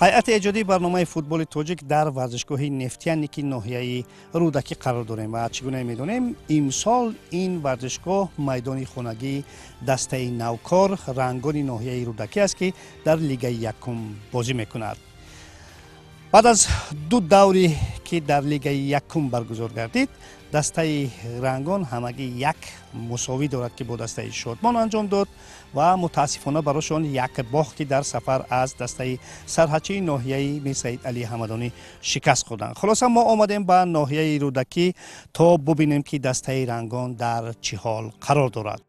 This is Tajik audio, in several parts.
Ҳайати эҷодии барномаи футболи тоҷик дар варзишгоҳи Нефтяники ноҳияи Рӯдакӣ қарор дорем ва чӣ гуна медонем, имсол ин варзишгоҳ майдони хонагии дастаи навкор Рангони ноҳияи Рӯдакӣ аст, ки дар лигаи якум бозӣ мекунад. Баъд аз ду давре, ки дар лигаи якум баргузор гардид, дастаи Рангон ҳамагӣ як мусовӣ дорад, ки бо дастаи Шодмон анҷом дод ва мутаассифона барошон як бохт, ки дар сафар аз дастаи Сарҳадчии ноҳияи Мирсаид Али Ҳамадонӣ шикаст хӯрданд. Хулоса, мо омадем ба ноҳияи Рӯдакӣ то бубинем, ки дастаи Рангон дар чӣ ҳол қарор дорад.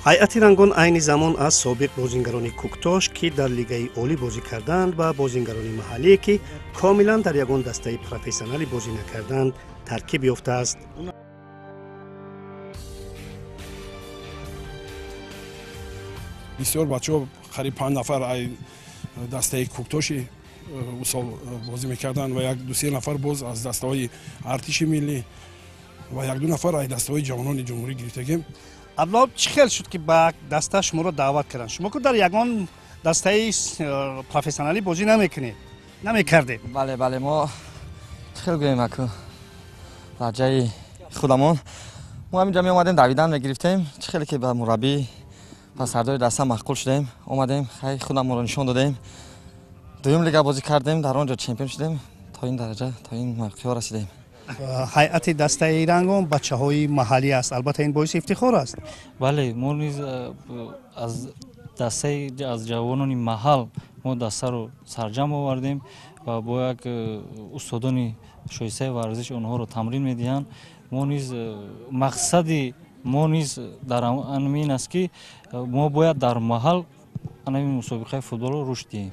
Ҳайати Рангон айни замон аз собиқ бозингарони Кӯктош, ки дар лигаи олӣ бозӣ карданд, ва бозингарони маҳаллие, ки комилан дар ягон дастаи профессионалӣ бозӣ накарданд, таркиб ёфтааст. Бисёр бачаҳо, қариб 5 нафар ай дастаи Кӯктоши усол бозӣ мекарданд ва як дусе нафар боз аз дастаҳои артиши миллӣ ва якду нафар ай дастаҳои ҷавонони ҷумҳурӣ гирифтагем. Абдулло, чӣ хел шуд, ки ба даста шуморо даъват карданд? Шумо ку дар ягон дастаи профессионалӣ бозӣ намекунед, намекардед? Бале, бале, мо чӣ хел гӯем, аку дар ҷайи худамон мо ҳаминҷа меомадем, давидан мегирифтем. Чӣ хеле ки ба мураббӣ ба сардори даста маъқул шудем, омадем, хай худамонро нишон додем. Дуюм лига бозӣ кардем, дар он ҷо чемпион шудем, то ин дараҷа, то ин мавқеъҳо расидем. Ҳайати дастаи Рангон бачаҳои маҳаллӣ аст. Албатта, ин боиси ифтихор аст. Бале, мо низ аз дастаи аз ҷавонони маҳал мо дастаро сарҷам овардем ва бо як устодони шоистаи варзиш онҳоро тамрин медиҳанд. Мо низ мақсади мо низ дар ин аст, ки мо бояд дар маҳал анамин мусобиқаи футболро рушд диҳем.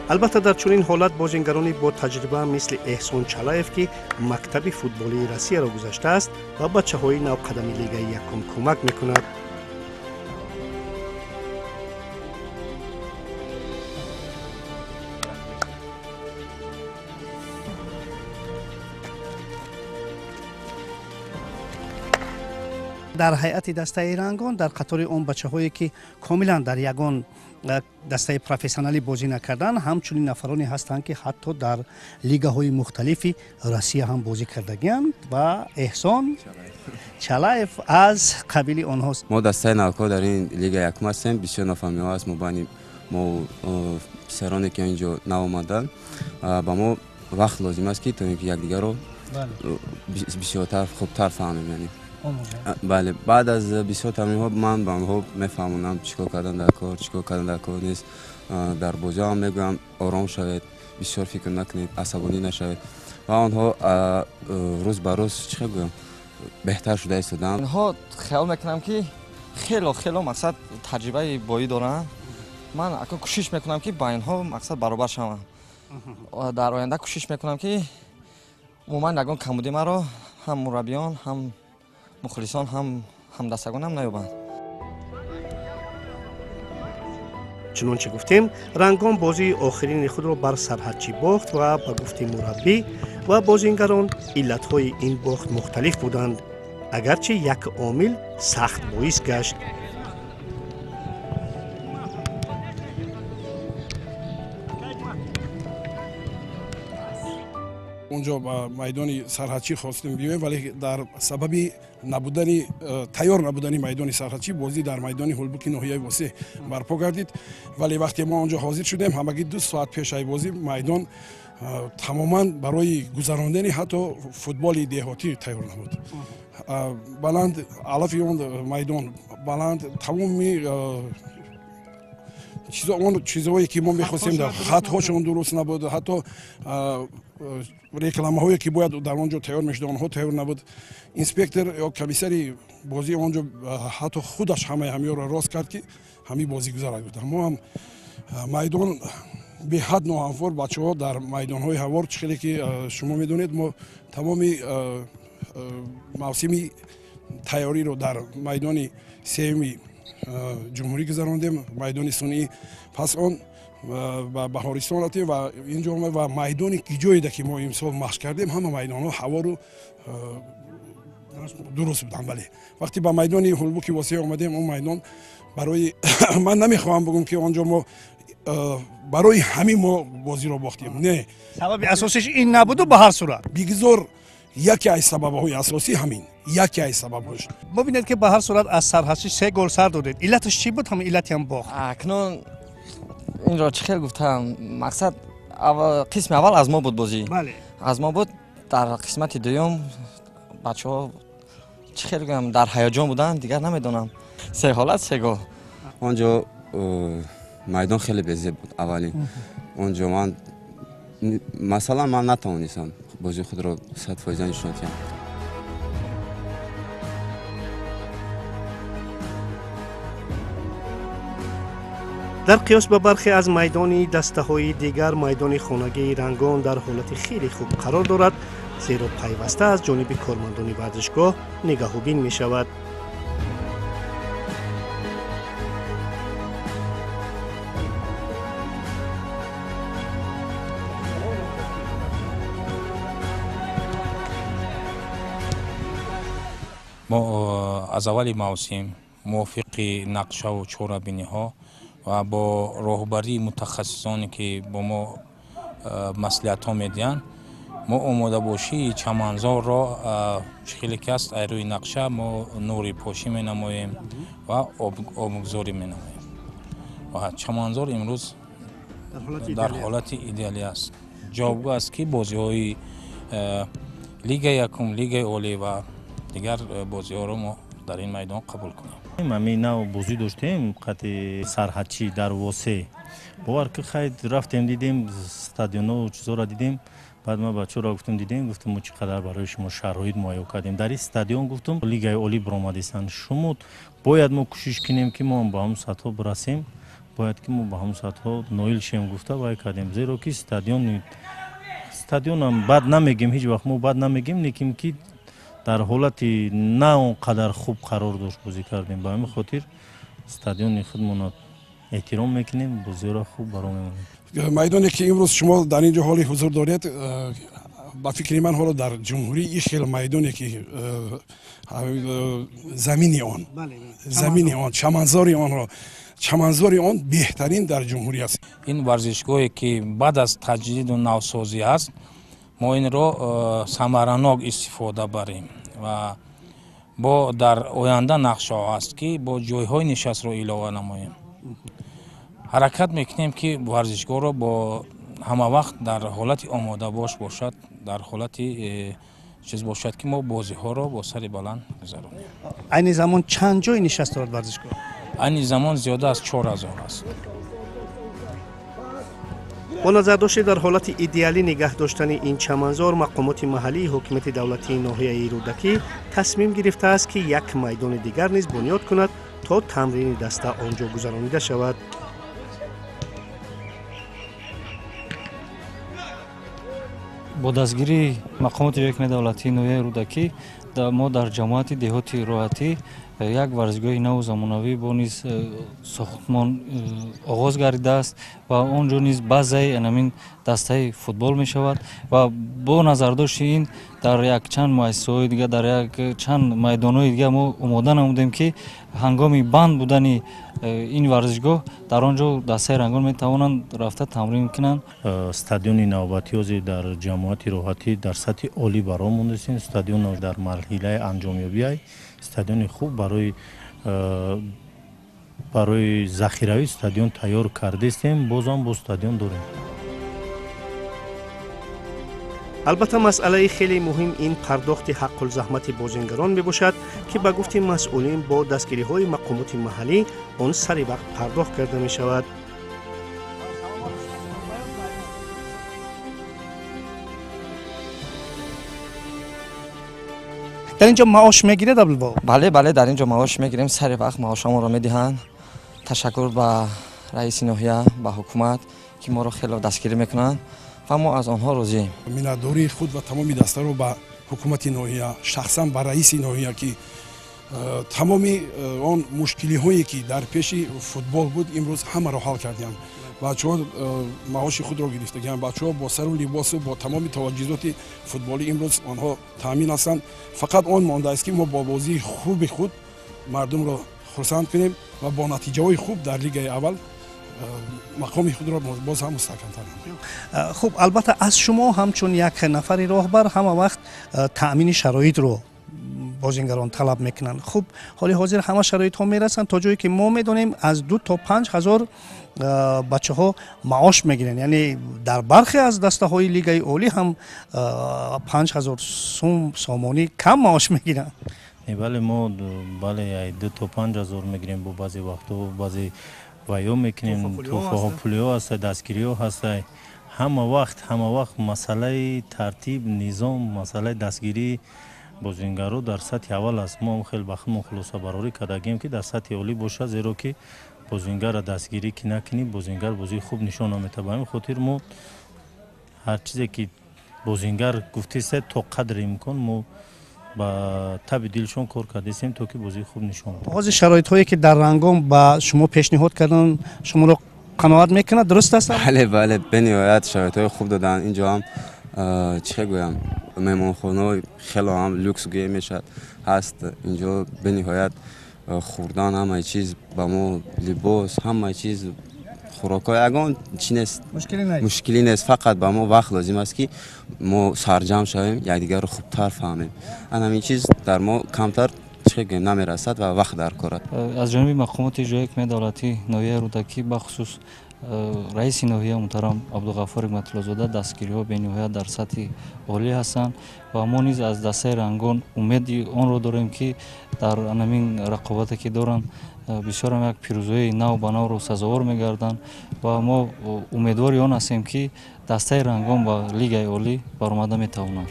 Албатта, дар чунин ҳолат бозингарони бо таҷриба мисли Эҳсон Чалаев, ки мактаби футболии Россияро гузаштааст, ва бачаҳои навқадами лигаи якум кӯмак мекунад. Дар ҳайати дастаи Рангон дар қатори он бачаҳое, ки комилан дар ягон дастаи профессионалӣ бозӣ накарданд, ҳамчунин нафароне ҳастанд, ки ҳатто дар лигаҳои мухталифи Россия ҳам бозӣ кардагианд ва Эҳсон Чалаев аз қабили онҳост. Мо дастаи навкор дар ин лига якум ҳастем. Бисёр нофаҳмиҳо аст мобайни мо писароне, ки инҷо нав омаданд. Ба мо вақт лозим аст, ки то ин ки якдигарро бисёртар хубтар фаҳмем, яъне бале, баъд аз бисёр тамринҳо ман ба онҳо мефаҳмонам, чӣ кор кардан дар кор, чӣ кор кардан дар кор нест. Дар бозиҳо ҳам мегӯям, ором шавед, бисёр фикр накунед, асабонӣ нашавед, ва онҳо рӯз ба рӯз, чӣ хел гӯям, беҳтар шуда истоданд. Инҳо хаёл мекунам, ки хело хело мақсад таҷрибаи боӣ доранд. Ман акнун кӯшиш мекунам, ки ба инҳо мақсад баробар шавам. Дар оянда кӯшиш мекунам, ки умуман ягон камбудӣ маро ҳам мураббиён, ҳам мухлисон, ҳам ҳамдастагонам наёбанд. Чунончи гуфтем, Рангон бозии охирини худро бар Сарҳадчӣ бохт ва ба гуфти мураббӣ ва бозингарон иллатҳои ин бохт мухталиф буданд, агарчи як омил сахт боис гашт. Онҷо ба майдони Сарҳадчӣ хостем биёем, вале дар сабаби набудани тайёр набудани майдони Сарҳадчӣ бозӣ дар майдони Ҳулбуки ноҳияи Восеъ барпо гардид. Вале вақте мо онҷо ҳозир шудем, ҳамагӣ 2 соат пеш ай бозӣ майдон тамоман барои гузарондани ҳатто футболи деҳотӣ тайёр набуд. Баланд алафи он майдон баланд, тамоми он чизҳое, ки мо мехостем, хатҳошон дуруст набуд, ҳатто рекламаҳое, ки бояд дар он ҷо тайёр мешуд, онҳо тайёр набуд. Инспектор ё комиссари бозӣ он ҷо ҳатто худаш ҳамаи ҳамиёро рост кард, ки ҳамин бозӣ гузарад. Мо ҳам майдон Беҳад ноҳамвор бачаҳо дар майдонҳои ҳавор, чӣ хеле ки шумо медонед, мо тамоми мавсими тайёриро дар майдони сеюми ҷумҳурӣ гузарондем, майдони сунъӣ. Пас он ба Баҳористон рафтем ва инҷо ва майдони ҷоеда ки мо имсол машқ кардем, ҳама майдонҳо ҳавору дуруст буданд. Бале, вақте ба майдони Ҳулбуки Восеъ омадем, он майдон барои ман намехоҳам бигӯм ки он ҷо мо барои ҳамин мо бозиро бохтем. Не, сабаби асосиш ин набуду ба ҳар сурат бигзор яке аз сабабҳои асосӣ ҳамин, яке аз сабабҳош. Бибинед ки ба ҳар сурат аз сарҳадчӣ 3 гол сар додед. Иллаташ чӣ буд? Ҳамин иллати ҳам бохт. Акнун инро чӣ хел гуфтам, мақсад қисми аввал аз мо буд бозӣ, аз мо буд. Дар қисмати дуюм бачаҳо чӣ хел гӯям, дар ҳаяҷон буданд, дигар намедонам. 3 ҳолат 3 гол. Он ҷо майдон хеле безеб буд аввалин. Он ҷо ман масалан ман натавонистам бозии худро 100% нишон диҳам. Дар қиёс ба бархе аз майдони дастаҳои дигар, майдони хонагии Рангон дар ҳолати хеле хуб қарор дорад, зеро пайваста аз ҷониби кормандони варзишгоҳ нигаҳубин мешавад. Мо аз аввали мавсим мувофиқи нақшаву чорабиниҳо ва бо роҳбарии мутахассисоне ки бо мо маслиҳатҳо медиҳанд, мо омодабошии чаманзорро чӣ хеле ки аст ай рӯи нақша мо нури пошӣ менамоем ва обгузорӣ менамоем. Ва чаманзор имрӯз дар ҳолати идеалӣ аст. Ҷавобгӯ аст ки бозиҳои лигаи якум, лигаи олӣ ва дигар бозиҳоро мо дар ин майдон қабул кунем. Ҳамин нав бозӣ доштем қати сарҳадчӣ дар Восеъ. Бовар ки хай рафтем, дидем стадионо чизоро дидем. Баъд ман бачаҳоро гуфтам, дидем, гуфтам мо чӣ қадар барои шумо шароит муҳайё кардем. Дар ин стадион гуфтам лигаи олӣ баромадистанд. Шумо бояд мо кӯшиш кунем ки мо ба ҳамон сатҳҳо бирасем, бояд ки мо ба ҳамон сатҳҳо ноил шем гуфта вай кардем. Зеро ки стадионам бад намегем, ҳеҷ вақт мо бад намегем, лекин ки дар ҳолати на он қадар хуб қарор дошт бозӣ кардем. Ба ҳамин хотир стадиони худмонро эҳтиром мекунем, бозиро хуб баро мемонем. Майдоне ки имрӯз шумо дар ин ҷо ҳоли ҳузур доред, ба фикри ман ҳоло дар ҷумҳурӣ ин хел майдоне ки замини он, чаманзори он беҳтарин дар ҷумҳурӣ аст. Ин варзишгоҳе ки баъд аз таҷдиду навсозӣ аст, мо инро самаранок истифода барем ва бо дар оянда нақшаҳо аст ки бо ҷойҳои нишастро илова намоем. Ҳаракат мекунем ки варзишгоҳро бо ҳама вақт дар ҳолати омодабош бошад, дар ҳолати чиз бошад ки мо бозиҳоро бо сари баланд гузаронем. Айни замон чанд ҷои нишаст дорад варзишгоҳ? Айни замон зиёда аз 4000 аст. Бо назардошти дар ҳолати идеалӣ нигаҳ доштани ин чаманзор, мақомоти маҳаллии ҳокимияти давлатии ноҳияи Рӯдакӣ тасмим гирифтааст ки як майдони дигар низ бунёд кунад то тамрини даста он ҷо гузаронида шавад. Бо дастгирии мақомоти ҳокимияти давлатии ноҳияи Рӯдакӣ мо дар ҷамоати деҳоти Роҳатӣ як варзишгоҳи наву замонавӣ бо низ сохтмон оғоз гардидааст ва он ҷо низ баъзаи анамин дастаи футбол мешавад ва бо назардошти ин дар якчанд муассисаҳои дигар, дар якчанд майдонҳои дигар мо омода намудем ки ҳангоми банд будани ин варзишгоҳ дар он ҷо дастаи Рангон метавонанд рафта тамрин кунанд. Стадиони навбатиёзе дар ҷамоати Роҳатӣ дар сатҳи олӣ баро мондастем. Стадион дар марҳилаи анҷомёбӣ, стадиони хуб барои захиравӣ стадион тайёр кардастем, бозам бо стадион дорем. Албатта масъалаи хеле муҳим ин пардохти ҳаққулзаҳмати бозингарон мебошад ки ба гуфти масъулин бо дастгириҳои мақомоти маҳаллӣ он сари вақт пардохт карда мешавад. Дар ин ҷо маош мегиред, Абдулваҳоб? Бале, бале, дар ин ҷо маош мегирем, сари вақт маошамонро медиҳанд. Ташаккур ба раиси ноҳия, ба ҳукумат ки моро хеле дастгирӣ мекунанд ва мо аз онҳо розием. Миннатдории худ ва тамоми дастаро ба ҳукумати ноҳия, шахсан ба раиси ноҳия, ки тамоми он мушкилиҳое ки дар пеши футбол буд, имрӯз ҳамаро ҳал кардиам. Бачаҳо маоши худро гирифтагианд, бачаҳо бо сару либосу бо тамоми таваҷҷузоти футболӣ имрӯз онҳо таъмин ҳастанд. Фақат он мондааст, ки мо бо бозии хуби худ мардумро хурсанд кунем ва бо натиҷаҳои хуб дар лигаи аввал мақоми худро боз ҳам мустаҳкамтар намоем. Хуб, албатта аз шумо ҳамчун як нафари роҳбар ҳама вақт таъмини шароитро бозингарон талаб мекунанд. Хуб, ҳоли ҳозир ҳама шароитҳо мерасанд, то ҷое ки мо медонем аз 2 то 5 ҳазор бачаҳо маош мегиранд, яъне дар бархе аз дастаҳои лигаи олӣ ҳам 5 ҳазор сум сомонӣ кам маош мегиранд. Бале, мо бале 2 то 5 ҳазор мегирем, бо баъзе вақтҳо баъзе ваё мекунем, тӯҳфаҳо, пулиҳо ҳаста, дастгириҳо ҳаста. Ҳама вақт масъалаи тартиб, низом, масъалаи дастгирӣ бозингаро дар сатҳи аввал аст. Мо ҳам хеле ба худмон хулосабарорӣ кардагем, ки дар сатҳи олӣ бошад, зеро ки бозингарро дастгирӣ ки накунӣ, бозингар бозии хуб нишон наметавад. Ба ҳамин хотир мо ҳар чизе ки бозингар гуфтеста, то қадри имкон мо ба таби дилшон кор кардесем, то ки бозии хуб нишон диҳад. Ҳозир шароитҳое ки дар Рангон ба шумо пешниҳод карданд, шуморо қаноат мекунад, дуруст аст? Бале, бале, бениҳоят шароитҳои хуб доданд. Инҷо ҳам чӣ гӯям, меҳмонхонаҳои хело ҳам люкс гӯя мешавад ҳаст. Инҷо бениҳоят хӯрдан, ҳамаи чиз ба мо, либос, ҳамаи чиз, хӯрокҳо, ягон чи нест, мушкилӣ нест. Фақат ба мо вақт лозим аст, ки мо сарҷамъ шавем, якдигарро хубтар фаҳмем. Ан ҳамин чиз дар мо камтар чӣ гӯем намерасад ва вақт дар кор аст. Аз ҷониби мақомоти иҷроияи ҳукумати давлатии ноҳияи Рӯдакӣ, бахусус раиси ноҳия муҳтарам Абдуғаффор Ҳикматуллозода, дастгириҳо бениҳоят дар сатҳи олӣ ҳастанд ва мо низ аз дастаи Рангон умеди онро дорем, ки дар ҳамин рақобате ки доранд, бисёрам як пирӯзии нав ба навро сазовор мегарданд ва мо умедвори он ҳастем, ки дастаи Рангон ба лигаи олӣ баромада метавонад.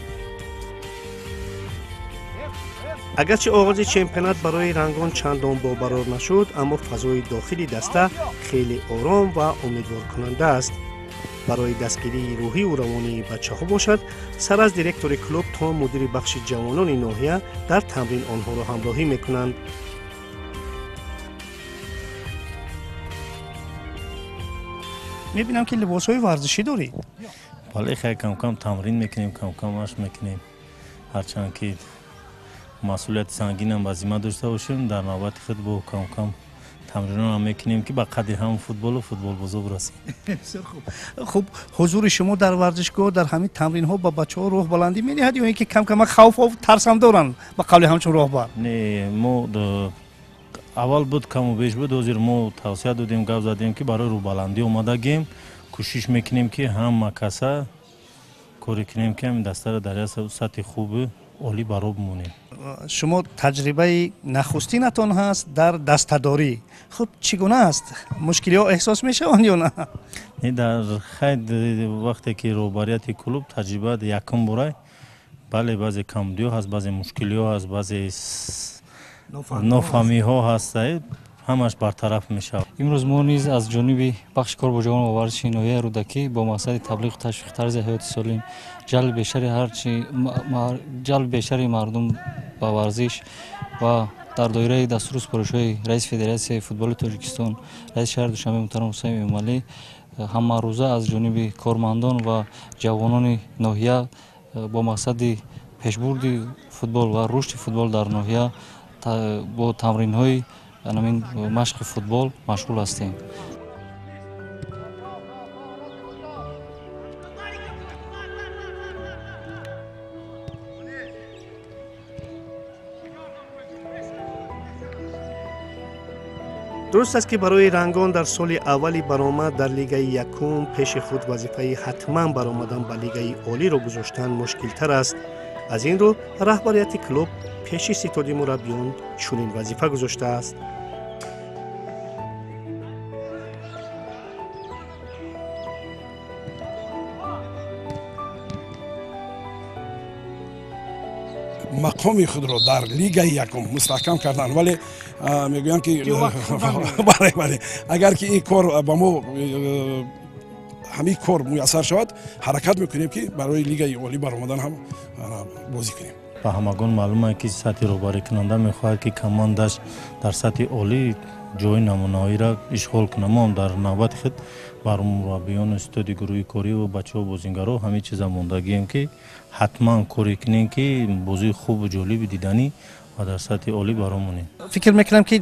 Агарчи оғози чемпионат барои Рангон чандон бобарор нашуд, аммо фазои дохили даста хеле ором ва умедворкунанда аст. Барои дастгирии рӯҳиву равонии бачаҳо бошад, сар аз директори клуб то мудири бахши ҷавонони ноҳия дар тамрин онҳоро ҳамроҳӣ мекунанд. Мебинам, ки либосҳои варзишӣ дорӣ. Бале, хеле кам-кам тамрин мекунем, кам-кам машқ мекунем. Ҳарчанд ки масъулияти сангинам ба зимма дошта бошем, дар навбати худ бо кам-кам тамринонам мекунем, ки ба қадри ҳам футболу футболбозо бирасем. Бисёр хуб. Хуб, ҳузури шумо дар варзишгоҳ дар ҳамин тамринҳо ба бачаҳо рӯҳбаландӣ медиҳад ё ин ки кам-камак хавфу тарсам доранд ба қавли ҳамчун роҳбар? Не, мо аввал буд, каму беш буд, ҳозир мо тавсия додем, гап задем, ки барои рӯҳбаландӣ омадагем, кӯшиш мекунем, ки ҳама каса коре кунем, ки ҳамин дастаро дар як сатҳи хуби олӣ баро бимонем. Шумо таҷрибаи нахустинатон ҳаст дар дастадорӣ. Хуб, чӣ гуна аст? Мушкилиҳо эҳсос мешаванд ё на? Не, дар хайд вақте ки роҳбарияти клуб таҷриба якум бурай, бале, баъзе камбудиҳо ҳаст, баъзе мушкилиҳо ҳаст, баъзе нофаҳмиҳо ҳаст, ҳамаш бартараф мешавад. Имрӯз мо низ аз ҷониби бахши кор бо ҷавонон ва варзиши ноҳияи Рӯдакӣ бо мақсади таблиғу ташвиқи тарзи ҳаёти солим, ҷалби бештари мардум ба варзиш ва дар доираи дастуру супоришҳои раиси Федератсияи футболи Тоҷикистон, раиси шаҳри Душанбе муҳтарам Ҳусайн Эмомалӣ, ҳамарӯза аз ҷониби кормандон ва ҷавонони ноҳия бо мақсади пешбурди футбол ва рушди футбол дар ноҳия бо тамринҳои ҳамин машқи футбол машғул ҳастем. Дуруст аст, ки барои Рангон дар соли аввали баромад дар лигаи якум пеши худ вазифаи ҳатман баромадан ба лигаи олиро гузоштан мушкилтар аст. Аз ин рӯ раҳбарияти клуб пеши ситоди мураббиён чунин вазифа гузоштааст. Мақоми худро дар лигаи якум мустаҳкам карданд, вале мегӯям, ки бале, бале, агар ки ин кор ба мо ҳамин кор муяссар шавад, ҳаракат мекунем, ки барои лигаи олӣ баромадан ҳам бозӣ кунем. Ба ҳамагон маълум аст, ки сатҳи роҳбарикунанда мехоҳад, ки командаш дар сатҳи олӣ ҷои намунаҳоиро ишғол кунад. Мо ҳам дар навбати худ бар мураббиён, устоди гурӯҳи корӣ ва бачаҳо, бозингарҳо ҳамин чиза мондагием, ки ҳатман коре кунем, ки бозии хубу ҷолиби диданӣ ва дар сатҳи олӣ баромонем. Фикр мекунам, ки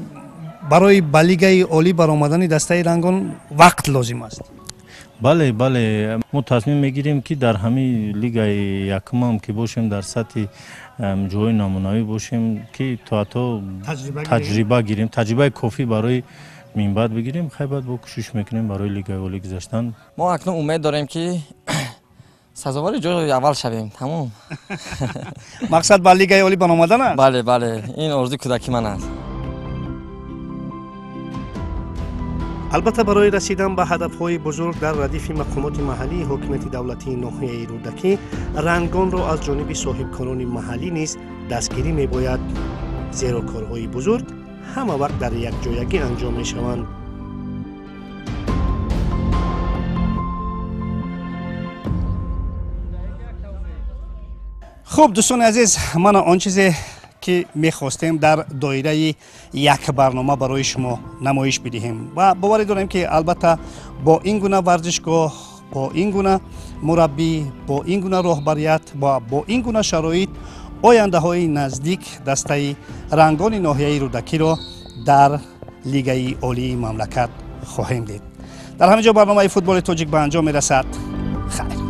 барои ба лигаи олӣ баромадани дастаи Рангон вақт лозим аст. Бале, бале, мо тасмим мегирем, ки дар ҳамин лигаи якумам ки бошем, дар сатҳи ҷои намунавӣ бошем, ки то ҳатто таҷриба гирем, таҷрибаи кофӣ барои минбаъд бигирем. Хай, баъд бо кӯшиш мекунем барои лигаи олӣ гузаштан. Мо акнун умед дорем, ки сазовори ҷои аввал шавем, тамом. Мақсад ба лигаи олӣ баромадан аст? Бале, бале, ин орзуи кӯдаки ман аст. Албатта, барои расидан ба ҳадафҳои бузург дар радифи мақомоти маҳаллии ҳокимияти давлатии ноҳияи Рӯдакӣ Рангонро аз ҷониби соҳибкорони маҳаллӣ низ дастгирӣ мебояд, зеро корҳои бузург ҳама вақт дар якҷоягӣ анҷом мешаванд. Хуб, дӯстони азиз, мана он чизе, ки мехостем дар доираи як барнома барои шумо намоиш бидиҳем, ва боварӣ дорем, ки албатта бо ин гуна варзишгоҳ, бо ин гуна мураббӣ, бо ин гуна роҳбарият ва бо ин гуна шароит ояндаҳои наздик дастаи Рангони ноҳияи Рӯдакиро дар лигаи олии мамлакат хоҳем дид. Дар ҳамин ҷо барномаи Футболи тоҷик ба анҷом мерасад. Хайр.